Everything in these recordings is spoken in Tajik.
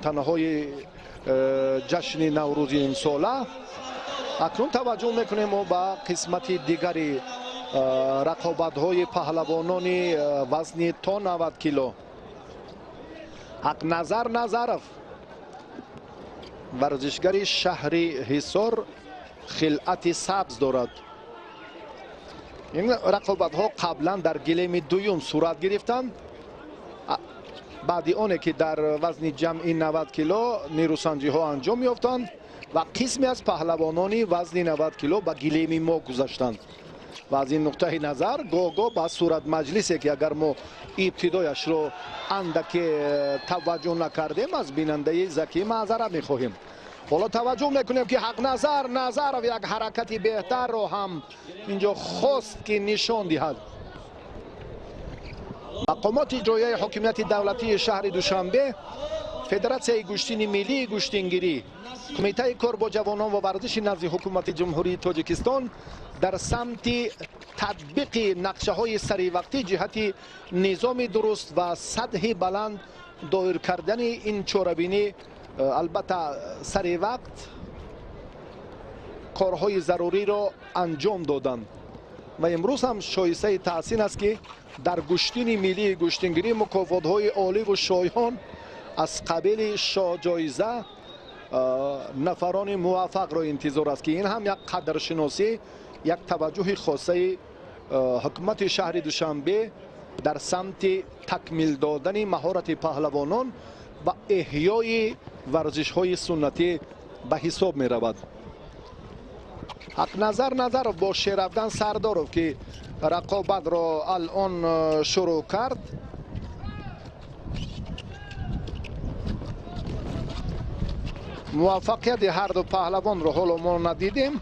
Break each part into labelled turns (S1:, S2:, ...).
S1: Тантанаҳои ҷашни Наврӯзи имсола. Акнун таваҷҷӯҳ мекунем мо ба қисмати дигари рақобатҳои паҳлавонони вазни то 90 кило. Ҳақназар Назаров, варзишгари шаҳри Ҳисор, хилъати сабз дорад. Ин рақобатҳо қаблан дар гилеми дуюм сурат гирифтанд. Баъди оне ки дар вазни ҷамъи 90 кило нерӯсанҷиҳо анҷом ёфтанд ва қисме аз паҳлавонони вазни 90 кило ба гилеми мо гузаштанд. Ва аз ин нуқтаи назар гоҳ-гоҳ ба суратмаҷлисе ки агар мо ибтидояшро андаке таваҷҷӯҳ накардем, аз бинандаи закӣ маъзарат мехоҳем. Ҳоло таваҷҷӯҳ мекунем ки Ҳақназар Назаров як ҳаракати беҳтарро ҳам инҷо хост ки нишон диҳад. Мақомоти иҷроияи ҳокимияти давлатии шаҳри Душанбе, Федератсияи гӯштини миллии гӯштингирӣ, Кумитаи кор бо ҷавонон ва варзиши назди ҳукумати Ҷумҳурии Тоҷикистон дар самти татбиқи нақшаҳои саривақтӣ ҷиҳати низоми дуруст ва сатҳи баланд доир кардани ин чорабинӣ, албатта саривақт корҳои заруриро анҷом доданд. Ва имрӯз ҳам шоистаи таҳсин аст ки дар гӯштини миллии гӯштингирӣ мукофотҳои оливу шоён аз қабили шоҳҷоиза нафарони муваффақро интизор аст, ки ин ҳам як қадршиносӣ, як таваҷҷӯҳи хосаи ҳукумати шаҳри Душанбе дар самти такмил додани маҳорати паҳлавонон ва эҳёи варзишҳои суннатӣ ба ҳисоб меравад. Ҳақназар Назаров бо Шерафган Сардоров ки рақобатро алон шурӯъ кард. Муваффақияти ҳарду паҳлавонро ҳоло мо надидем.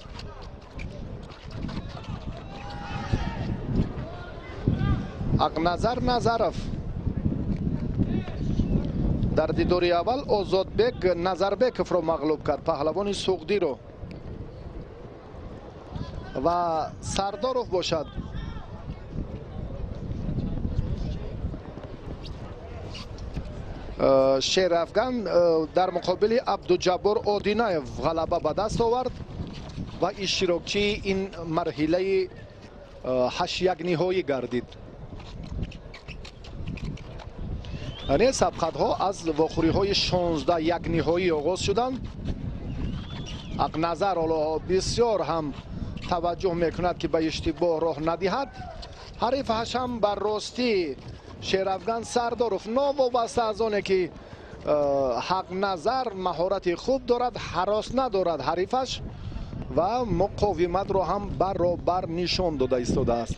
S1: Ҳақназар Назаров дар дидори аввал Озодбек Назарбековро мағлуб кард, паҳлавони суғдиро, ва Сардоров бошад Шерафган дар муқобили Абдуҷаббор Одинаев ғалаба ба даст овард ва иштирокчии ин марҳилаи ҳаштякниҳоӣ гардид. Не, сабқатҳо аз вохӯриҳои 16 якниҳоӣ оғоз шуданд. Ҳақназар ҳоло бисёр ҳам таваҷҷӯҳ мекунад ки ба иштибоҳ роҳ надиҳад. Ҳарифаш ҳам бар ростӣ Шерафган Сардоров, новобаста аз оне ки Ҳақназар маҳорати хуб дорад, ҳарос надорад ҳарифаш ва муқовиматро ҳам баробар нишон дода истодааст.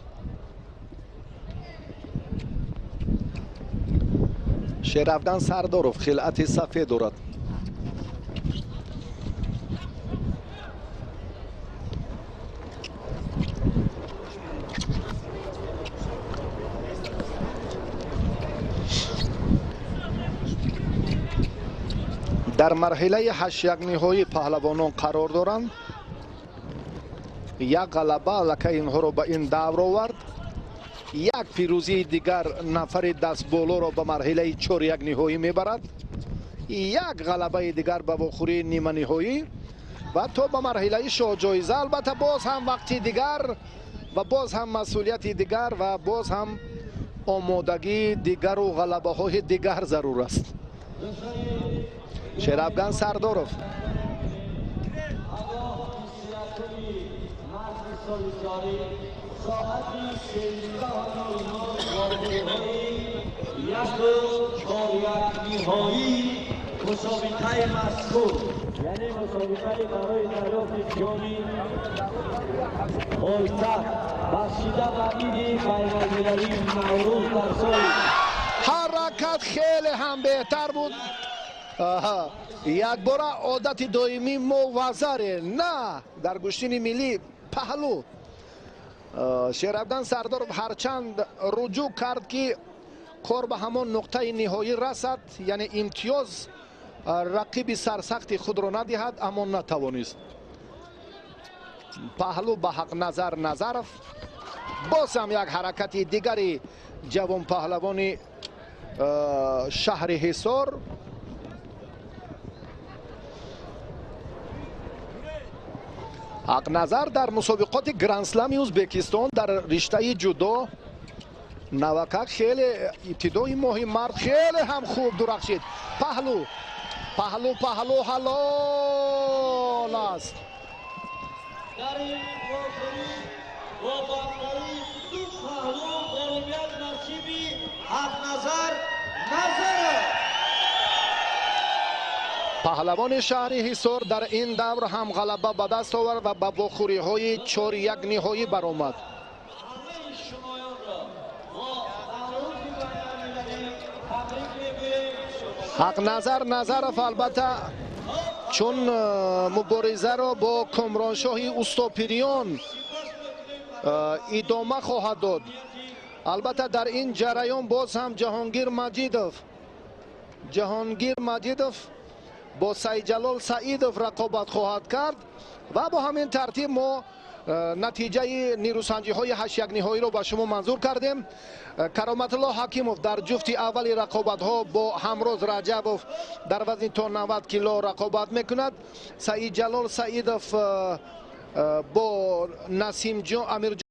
S1: Шерафган Сардоров хилъати сафед дорад. Дар марҳилаи ҳаштякниҳоӣ паҳлавонон қарор доранд. Як ғалаба аллакай инҳоро ба ин давр овард. Як пирӯзии дигар нафари дастболоро ба марҳилаи чорякниҳоӣ мебарад. Як ғалабаи дигар ба вохӯрии ниманиҳоӣ ва то ба марҳилаи шоҳҷоиза. Албатта боз ҳам вақти дигар ва боз ҳам масъулияти дигар ва боз ҳам омодагии дигару ғалабаҳои дигар зарур аст. Шерафган Сардоров
S2: мусобиқаи мазкур, яъне мусобиқаи барои дарёфти ҷоми пойтахт бахшида ба иди байналмилалии Наврӯз дар соли
S1: ҳаракат хеле ҳам беҳтар буд. Якбора одати доимӣ мовазаре на дар гӯштини миллӣ паҳлӯ. Шерафган Сардоров ҳарчанд руҷӯъ кард ки кор ба ҳамон нуқтаи ниҳоӣ расад, яъне имтиёз рақиби сарсахти худро надиҳад, аммо натавонист. Паҳлӯ ба Ҳақназар Назаров. Боз ҳам як ҳаракати дигари ҷавонпаҳлавони шаҳри Ҳисор. Ҳақназар дар мусобиқоти Гранд-слами Ӯзбекистон дар риштаи ҷудо навакак хеле ибтидои моҳи март хеле ҳам хуб дурахшид. Паҳлу, паҳлу, паҳлу ҳалол аст.
S2: Дар ин вохӯрӣ бо бартарии ду паҳлу ғолибият насиби Ҳақназар Назаров.
S1: Паҳлавони шаҳри Ҳисор дар ин давр ҳам ғалаба ба даст овард ва ба вохӯриҳои 4-1 ниҳоӣ баромад.
S2: Ҳамаи шумоёнро бо Наврӯзи байналмилалӣ табрик мегӯем.
S1: Ҳақназар Назаров, албатта, чун муборизаро бо Комроншоҳи Устопириён идома хоҳад дод. Албатта, дар ин ҷараён боз ҳам Ҷаҳонгир Маҷидов бо Саидҷалол Саидов рақобат хоҳад кард ва бо ҳамин тартиб мо натиҷаи нерӯсанҷиҳои 8-1 ниҳоиро ба шумо манзур кардем. Кароматулло Ҳакимов дар ҷуфти аввали рақобатҳо бо Ҳамроз Раҷабов дар вазни то 90 кило рақобат мекунад. Саидҷалол Саидов бо Насимҷон Амирҷон.